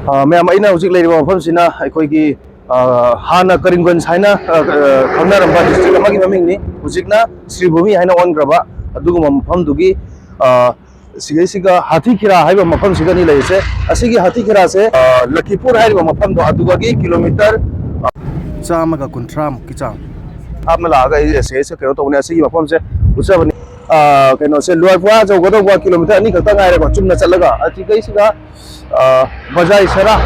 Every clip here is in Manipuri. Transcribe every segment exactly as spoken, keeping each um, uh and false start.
ꯑ, ꯃꯌꯥꯝ, ꯑꯩꯅ ꯍꯧꯖꯤꯛ ꯂꯩꯔꯤꯕ ꯃꯐꯝꯁꯤꯅ ꯑꯩꯈꯣꯏꯒꯤ, ꯑ, ꯍꯥꯟꯅ ꯀꯔꯤꯝꯒꯟꯖ ꯍꯥꯏꯅ, ꯑ, ꯑ, ꯈꯪꯅꯔꯝꯕ ꯗꯤꯁꯇ꯭ꯔꯤꯛ ꯑꯃꯒꯤ ꯃꯃꯤꯡꯅꯤ꯫ ꯍꯧꯖꯤꯛꯅ ꯁ꯭ꯔꯤꯚꯨꯃꯤ ꯍꯥꯏꯅ ꯑꯣꯟꯈ꯭ꯔꯕ ꯑꯗꯨꯒꯨꯝꯕ ꯃꯐꯝꯗꯨꯒꯤ, ꯑ, ꯁꯤꯒꯩꯁꯤꯒ ꯍꯥꯊꯤꯈꯤꯔꯥ ꯍꯥꯏꯕ ꯃꯐꯝꯁꯤꯒꯅꯤ ꯂꯩꯔꯤꯁꯦ꯫ ꯑꯁꯤꯒꯤ ꯍꯥꯊꯤꯈꯤꯔꯥꯁꯦ, ꯑ, ꯂꯈꯤꯄꯨꯔ ꯍꯥꯏꯔꯤꯕ ꯃꯐꯝꯗꯣ ꯑꯗꯨꯗꯒꯤ ꯀꯤꯂꯣꯃꯤꯇꯔ, ꯑ, ꯆꯥꯝꯃꯒ ꯀꯨꯟꯊ꯭ꯔꯥꯃꯨꯛꯀꯤ ꯆꯥꯡ꯫ ꯑꯃ ꯂꯥꯛꯑꯒ ꯑꯩ ꯁꯤꯒꯩꯁꯤꯗ ꯀꯩꯅꯣ ꯇꯧꯕꯅꯦ, ꯑꯁꯤꯒꯤ ꯃꯐꯝꯁꯦ ꯎꯠꯆꯕꯅꯤ꯫ ꯑ, ꯀꯩꯅꯣꯁꯦ, ꯂꯨꯋꯥꯏꯄꯨꯋꯥ ꯌꯧꯒꯗꯧꯕ ꯀꯤꯂꯣꯃꯤꯇꯔ ꯑꯅꯤ ꯈꯛꯇ ꯉꯥꯏꯔꯦꯀꯣ, ꯆꯨꯝꯅ ꯆꯠꯂꯒ꯫ ꯑꯁꯤꯒꯩꯁꯤꯒ ꯑ, ꯕꯖꯥꯏ ꯁꯦꯔꯥ,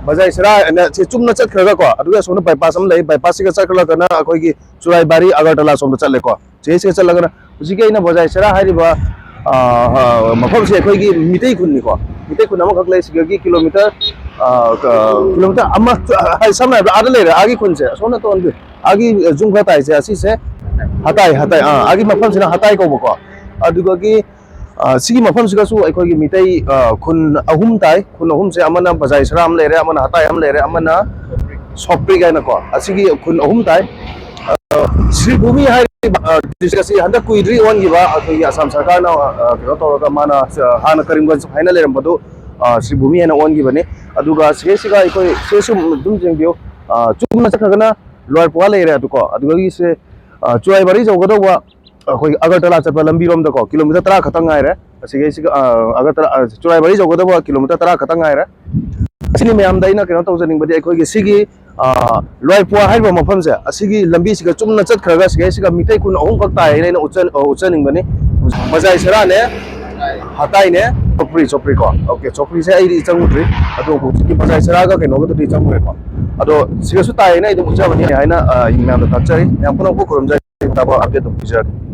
ꯕꯖꯥꯏ ꯁꯦꯔꯥ ꯑꯅ ꯁꯤ ꯆꯨꯝꯅ ꯆꯠꯈ꯭ꯔꯒꯀꯣ, ꯑꯗꯨꯒ ꯑꯁꯣꯝꯗ ꯕꯥꯏꯄꯥꯁ ꯑꯃ ꯂꯩ, ꯕꯥꯏꯄꯥꯁꯁꯤꯒ ꯆꯠꯈ꯭ꯔꯒꯅ ꯑꯩꯈꯣꯏꯒꯤ ꯆꯨꯔꯥꯏꯕꯥꯔꯤ ꯑꯒꯔꯇꯂꯥ ꯁꯣꯝꯗ ꯆꯠꯂꯦꯀꯣ꯫ ꯁꯤꯁꯤꯒ ꯆꯠꯂꯒꯅ ꯍꯧꯖꯤꯛꯀꯤ ꯑꯩꯅ ꯕꯖꯥꯏ ꯁꯦꯔꯥ ꯍꯥꯏꯔꯤꯕ, ꯑ, ꯑ, ꯃꯐꯝꯁꯦ ꯑꯩꯈꯣꯏꯒꯤ ꯃꯤꯇꯩ ꯈꯨꯟꯅꯤꯀꯣ꯫ ꯃꯤꯇꯩ ꯈꯨꯟ ꯑꯃꯈꯛ ꯂꯩ, ꯁꯤꯗꯒꯤ ꯀꯤꯂꯣꯃꯤꯇꯔ, ꯑ, ꯀ-, ꯀꯤꯂꯣꯃꯤꯇꯔ ꯑꯃ, ꯍꯥꯏꯗꯤ ꯁꯝꯅ ꯍꯥꯏꯔꯕꯗ ꯑꯥꯗ ꯂꯩꯔꯦ, ꯑꯥꯒꯤ ꯈꯨꯟꯁꯦ, ꯑꯁꯣꯝ ꯅꯥꯀꯟꯒꯤ ꯑꯥꯒꯤ ꯌꯨꯝ ꯈꯔ ꯇꯥꯏꯁꯦ, ꯑꯁꯤꯁꯦ ꯍꯇꯥꯏ, ꯍꯇꯥꯏ, ꯑꯥ, ꯑꯥꯒꯤ ꯃꯐꯝꯁꯤꯅ ꯍꯇꯥꯏ ꯀꯧꯕꯀꯣ꯫ ꯑꯗꯨꯗꯒꯤ ꯑ, ꯁꯤꯒꯤ ꯃꯐꯝꯁꯤꯒꯁꯨ ꯑꯩꯈꯣꯏꯒꯤ ꯃꯤꯇꯩ, ꯑ, ꯈꯨꯟ ꯑꯍꯨꯝ ꯇꯥꯏ꯫ ꯈꯨꯟ ꯑꯍꯨꯝꯁꯦ ꯑꯃꯅ ꯕꯖꯥꯏ ꯁꯔꯥ ꯑꯃ ꯂꯩꯔꯦ, ꯑꯃꯅ ꯍꯇꯥꯏ ꯑꯃ ꯂꯩꯔꯦ, ꯑꯃꯅ ꯁꯣꯄ꯭ꯔꯤꯛ ꯍꯥꯏꯅꯀꯣ, ꯑꯁꯤꯒꯤ ꯈꯨꯟ ꯑꯍꯨꯝ ꯇꯥꯏ꯫ ꯑ, ꯁ꯭ꯔꯤꯚꯨꯃꯤ ꯍꯥꯏꯔꯤꯕ, ꯑ, ꯗꯤꯁꯇ꯭ꯔꯤꯛ ꯑꯁꯤ ꯍꯟꯗꯛ ꯀꯨꯏꯗ꯭ꯔꯤ ꯑꯣꯟꯈꯤꯕ, ꯑꯩꯈꯣꯏꯒꯤ ꯑꯁꯥꯝ ꯁꯔꯀꯥꯔꯅ, ꯑ, ꯀꯩꯅꯣ ꯇꯧꯔꯒ ꯃꯥꯅ, ꯑ, ꯍꯥꯟꯅ ꯀꯔꯤꯝꯒꯟꯖ ꯍꯥꯏꯅ ꯂꯩꯔꯝꯕꯗꯨ, ꯑ, ꯁ꯭ꯔꯤꯚꯨꯃꯤ ꯍꯥꯏꯅ ꯑꯣꯟꯈꯤꯕꯅꯤ꯫ ꯑꯗꯨꯒ ꯁꯤꯒꯩꯁꯤꯒ ꯑꯩꯈꯣꯏ ꯁꯤꯗꯁꯨ ꯑꯗꯨꯝ ꯌꯦꯡꯕꯤꯌꯨ, ꯑ, ꯆꯨꯝꯅ ꯆꯠꯈ꯭ꯔꯒꯅ ꯂꯣꯏꯔꯄꯣꯛꯑ ꯂꯩꯔꯦ꯫ ꯑꯗꯨꯀꯣ, ꯑꯗꯨꯗꯒꯤ ꯁꯦ, ꯑ, ꯆꯨꯔꯥꯏꯕꯥꯔꯤ ꯌꯧꯒꯗꯧꯕ ꯑꯩꯈꯣꯏ ꯑꯒꯔꯇꯂꯥ ꯆꯠꯄ ꯂꯝꯕꯤꯔꯣꯝꯗꯀꯣ, ꯀꯤꯂꯣꯃꯤꯇꯔ ꯇꯔꯥ ꯈꯛꯇꯪ ꯉꯥꯏꯔꯦ꯫ ꯑꯁꯤꯒꯩꯁꯤꯒ, ꯑ, ꯑꯒꯔꯇꯂꯥ, ꯑ, ꯆꯨꯔꯥꯏꯕꯥꯔꯤ ꯌꯧꯒꯗꯕ ꯀꯤꯂꯣꯃꯤꯇꯔ ꯇꯔꯥ ꯈꯛꯇꯪ ꯉꯥꯏꯔꯦ꯫ ꯑꯁꯤꯅꯤ ꯃꯌꯥꯝꯗ ꯑꯩꯅ ꯀꯩꯅꯣ ꯇꯧꯖꯅꯤꯡꯕꯗꯤ, ꯑꯩꯈꯣꯏꯒꯤ ꯁꯤꯒꯤ, ꯑ, ꯂꯣꯏꯄꯣ ꯍꯥꯏꯔꯤꯕ ꯃꯐꯝꯁꯦ, ꯑꯁꯤꯒꯤ ꯂꯝꯕꯤꯁꯤꯒ ꯆꯨꯝꯅ ꯆꯠꯈ꯭ꯔꯒ ꯁꯤꯒꯩꯁꯤꯒ ꯃꯤꯇꯩ ꯈꯨꯟ ꯑꯍꯨꯝꯈꯛ ꯇꯥꯏ ꯍꯥꯏꯅ ꯑꯩꯅ ꯎꯠꯆ-, ꯑ, ꯎꯠꯆꯅꯤꯡꯕꯅꯤ꯫ ꯕꯖꯥꯏ ꯁꯦꯔꯥꯅꯦ, ꯍꯇꯥꯏꯅꯦ, ꯆꯣꯄ꯭ꯔꯤ, ꯆꯣꯄ꯭ꯔꯤ ꯀꯣ꯫ ꯑꯣꯀꯦ, ꯆꯣꯄ꯭ꯔꯤꯁꯦ ꯑꯩꯗꯤ ꯆꯪꯉꯨꯗ꯭ꯔꯤ꯫ ꯑꯗꯣ ꯍꯧꯖꯤꯛꯀꯤ ꯕꯖꯥꯏ ꯁꯦꯔꯥꯒ ꯀꯩꯅꯣꯒꯗꯨꯗꯤ ꯆꯪꯉꯨꯔꯦꯀꯣ꯫ ꯑꯗꯣ ꯁꯤꯒꯁꯨ ꯇꯥꯏꯌꯦꯅ ꯑꯩ ꯑꯗꯨꯝ ꯎꯠꯆꯕꯅꯤ ꯍꯥꯏꯅ, ꯑ, ꯃꯌꯥꯝꯗ ꯇꯥꯛꯆꯔꯤ꯫ ꯃꯌꯥꯝ ꯄꯨꯝꯅꯃꯛꯄꯨ ꯈꯨꯔꯨꯝꯖꯔꯤ꯫ ꯇꯥꯕ ꯑꯞꯗꯦꯠ ꯑꯗꯨꯝ ꯄꯤꯖꯔꯛꯀꯦ꯫